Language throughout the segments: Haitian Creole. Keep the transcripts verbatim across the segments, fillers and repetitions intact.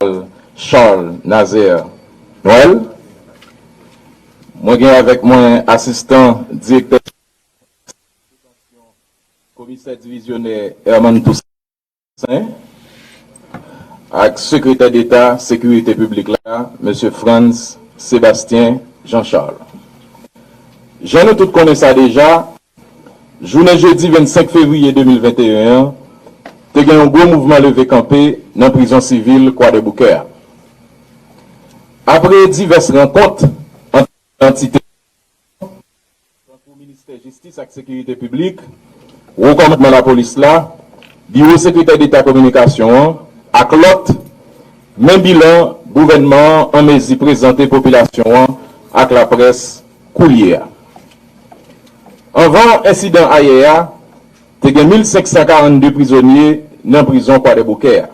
Jeneral Charles Nazaire Noël. Mwen gen avèk mwen asistan direktè komisè divizyonè Herman Toussaint ak sekretè deta sekirite piblik la, mesye Frantz Sébastien Jean Charles. Jan nou tout konnen sa deja, jounen jedi vennsenk fevriye de mil venteyen an, te gen yon gwo mouvman leve kanpe nan prizon sivil Kwadèboukè a. Apre divès rankont ant antite tankou Ministè Jistis ak Sekirite Piblik, Wo Kòmandman Lapolis la, Biwo Sekretè Deta Kominikasyon an, ak lòt, men bilan gouvènman an an mezi prezante popilasyon an ak laprès koulye a. Anvan ensidan ayè a, te gen mil senk san karannde prizonye nan prizon Kwadèboukè a.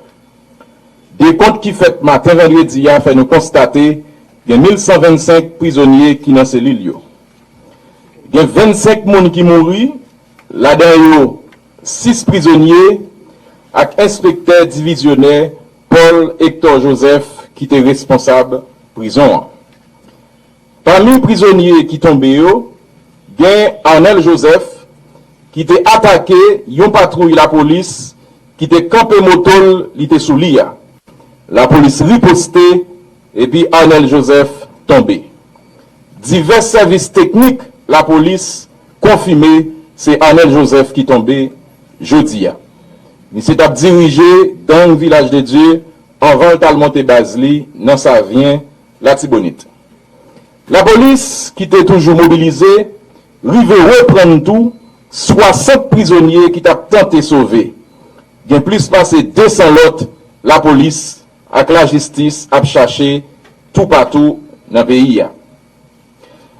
Dekont ki fèt maten vandredi a fè nou konstate gen mil san vennsenk prizonye ki nan selil yo. Gen vennsenk moun ki mouri, ladan yo sis prizonye ak enspektè divizyonè Paul Hector Joseph ki te responsab prizon an. Pami prizonye ki tonbe yo, gen Arnel Joseph ki te atake yon patwouy lapolis ki te kanpe moto l li te sou li a. Lapolis riposte epi Arnel Joseph tonbe. Divès sèvis teknik lapolis konfime se Arnel Joseph ki tonbe jodi a. Misye t ap dirije gang Vilaj de Dye anvan l t al monte baz li nan Savyen, Latibonit. Lapolis ki te toujou mobilize rive reprann tou swasant prizonye ki t ap tante sove. Gen plis pase de san lòt lapolis ak lajistis ap chache toupatou nan peyi a.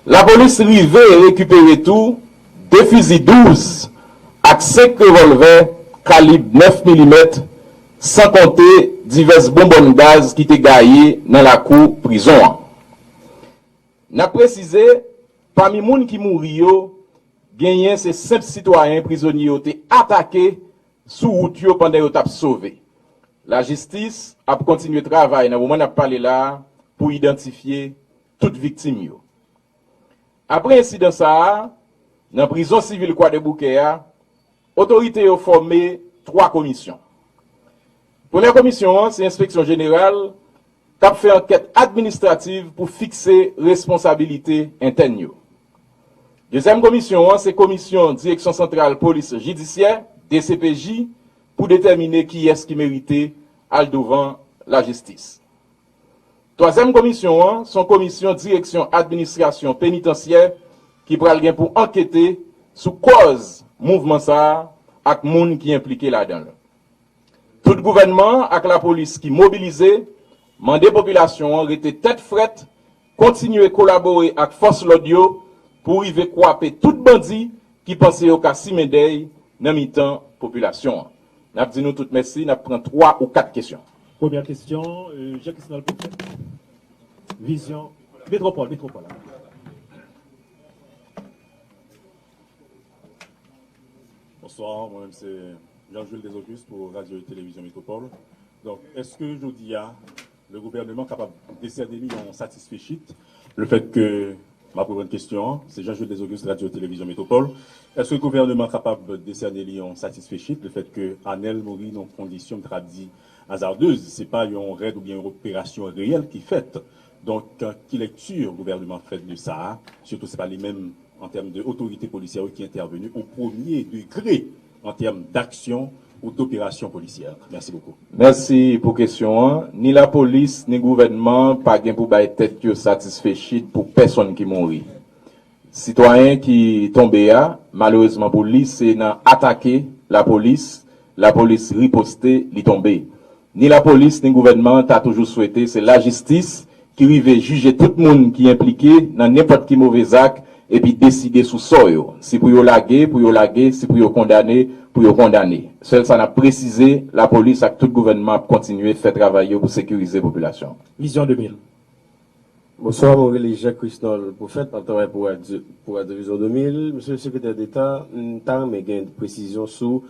Lapolis rive rekipere tou de fizi douz ak senk revòlvè kalib nèf milimèt, san konte divès bonbòn gaz ki te gaye nan lakou prizon an. N ap presize, pami moun ki mouri yo, genyen se senp sitwayen prizonye yo te atake sou wout yo pandan yo t ap sove. Lajistis ap kontinye travay nan moman n ap pale la a pou idantifye tout viktim yo. Apre ensidan sa a, nan prizon sivil Kwadèboukè a, otorite yo fòme twa komisyon. Premyè komisyon an se enspeksyon jeneral k ap fè ankèt administrativ pou fikse responsabilite entèn yo. Dezyèm komisyon an se komisyon Direksyon Santral Polis Jidisyè, D C P J, pou detèmine kiyès ki merite al douvan lajistis. Twazyèm komisyon an se yon komisyon Direksyon Administrasyon Penitansyè ki pral gen pou ankete sou kòz mouvman sa a ak moun ki enplike ladan l. Tout gouvènman an ak lapolis ki mobilize mande popilasyon an rete tèt frèt, kontinye kolabore ak fòs lòd yo pou rive kwape tout bandi ki panse yo ka simen dèy nan mitan popilasyon an. N ap di nou tout mèsi, n ap pran twa ou kat kesyon. Premyè kesyon, euh, Jean Christnal Poufèt. Vizyon. Metwopòl, Metwopòl. Bonswa, mwen menm se Jean-Jules Desaucus pou Radyo e Televizyon Metwopòl. Donk, èske jodi a, le gouvènman kapab desène li yon satisfechit, le fèt ke, m ap reprann kesyon an, se Jean-Jules Desaucus, Radyo e Televizyon Metwopòl. Èske gouvènman kapab desène li yon satisfechit, le fèt ke Arnel mouri nan kondisyon, m ta di, azardez, se pa yon rèd oubyen yon operasyon reyèl ki fèt? Donk, ki lèkti gouvènman fè de sa a? Sitou, se pa li menm an tèm de otorite polisyè yo ki entèveni o premye degre an tèm d'aksyon ou d'opération policière. Merci beaucoup. Mèsi pou kesyon an. Ni lapolis, ni gouvènman pa gen pou bay tèt yo satisfechit pou pèsonn ki mouri. Sitwayen ki tonbe a, malerezman pou li, se nan atake lapolis, lapolis riposte, li tonbe. Ni lapolis, ni gouvènman ta toujou swete se lajistis ki rive jije tout moun ki enplike nan nenpòt ki move zak epi deside sou sò yo. Si pou yo lage, pou yo lage, si pou yo kondane, pou yo kondane. Sèl sa n ap presize, lapolis ak tout gouvènman ap kontinye fè travay yo pou sekirize popilasyon. Vizyon de mil. Bonswa, mwen rele Jean Christnal Prophète, m ap travay pou Radyo, pou Radyo Vizyon de mil. Mesye le Sekretè Deta, m ta renmen gen presizyon sou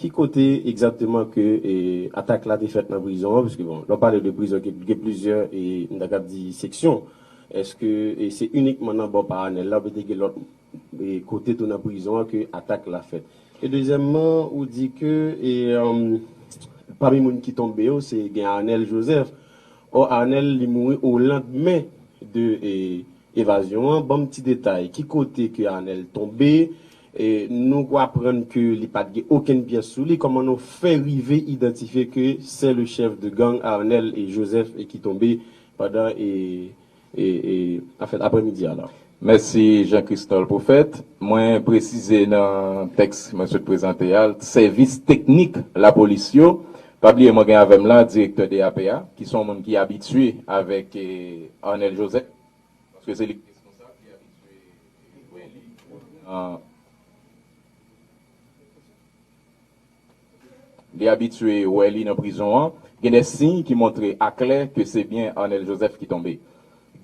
Ki kote egzakteman ke e, atak la te fèt nan prizon an? Paske bon, lè w pale de prizon, gen, gen plizyè, e, m ta kab di, seksyon. Èske e, se inikman nan bò pa Arnel la, oubyen te gen lòt e, kote tou nan prizon an ke atak la fèt? E dezyèmman, ou di ke e, um, pami moun ki tonbe yo, se gen Arnel Joseph. Ò, Arnel, li mouri o landmen de e, evazyon an. Ban m ti detay. Ki kote ke Arnel tonbe? E, nou aprann ke li pa t gen okenn pyès sou li. Kòman nou fè rive idantifye ke se le chef de gang Arnel e Joseph e ki tonbe pandan e, e, e, an fèt, aprèmidi a la? Mèsi Jean Christol Prophète. Mwen presize nan tèks mwen sot prezante a, sèvis teknik lapolis yo. Pa bliye mwen gen avè m la direktè D A P a, ki se yon moun ki abitye avèk e, Arnel Joseph. Paske se li ki responsab, li abitye wè li nan, li abitye wè li nan prizon an. Gen de siy ki montre aklè ke se byen Arnel Joseph ki tonbe.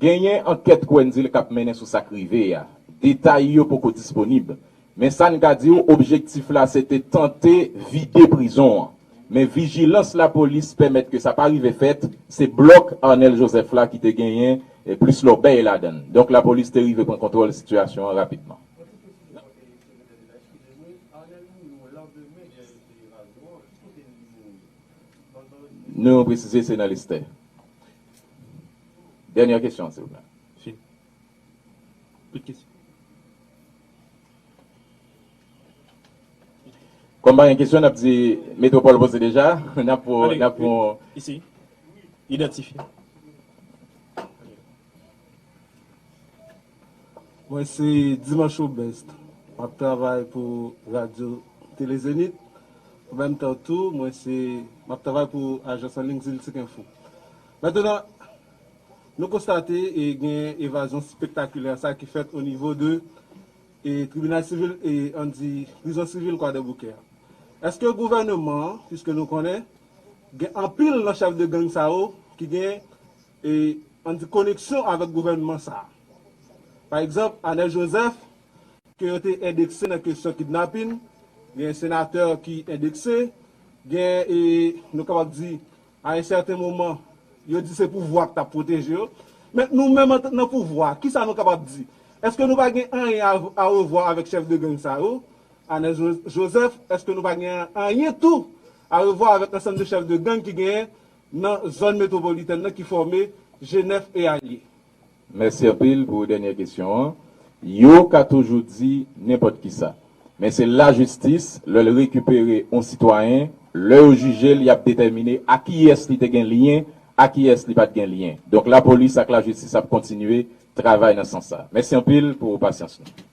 Genyen ankèt Kwendyl k ap mennen sou sa k rive a. Detay yo poko disponib. Men sa n ka di w, objektif la se te tante vide prizon an. Men vijilans lapolis pèmèt ke sa pa rive fèt, se blòk Arnel Joseph la ki te genyen e, plis lòbèy ladan l. Donk, lapolis te rive pran kontwòl sitiyasyon an rapidman. Nou presize se nan Lestè. Dènyè kesyon, silvouplè. Tout kesyon. Kòm pa gen kesyon, n ap di Metwopòl poze deja. N ap pran, n ap pran. Isi. Idantifye. Mwen se Dimanche Obest. M ap travay pou Radyo Tele Zenith. An menm tan tou, mwen se, m ap travay pou ajans an liy Ziltik Info. Mentnan, nou konstate e gen evazyon spektakilè sa ki fèt o nivo de e tribinal sivil e ann di prizon sivil Kwadèboukè a. Èske gouvènman an, piske nou konnen gen anpil nan chèf de gang sa yo ki gen e ann di koneksyon avèk gouvènman sa a? Pa egzanp, Arnel Joseph, ke yo te endekse nan kesyon kidnapin, gen senatè ki endekse, gen, e, nou kapab di, a yon sèten moman, yo di se pouvwa k t ap pwoteje yo. Men nou menm an, nan pouvwa, kisa nou kapab di? Èske nou pa gen anyen a, a revwa avèk chèf de gang sa yo? Arnel Jo-, Joseph, èske nou pa gen anyen tou a revwa avèk ansanm de chèf de gang ki genyen nan zòn metwopolitèn nan ki fòme G nèf e alye? Mèsi anpil pou dènyè kesyon an. Yo ka toujou di nenpòt kisa. Men se lajistis, lè l rekipere yon sitwayen, lè yo jije l, y ap detèmine a kiyès li te gen lyen, a kiyès li pa t gen lyen. Donk, lapolis ak lajistis ap kontinye travay nan sans sa. Mèsi anpil pou pasyans nou.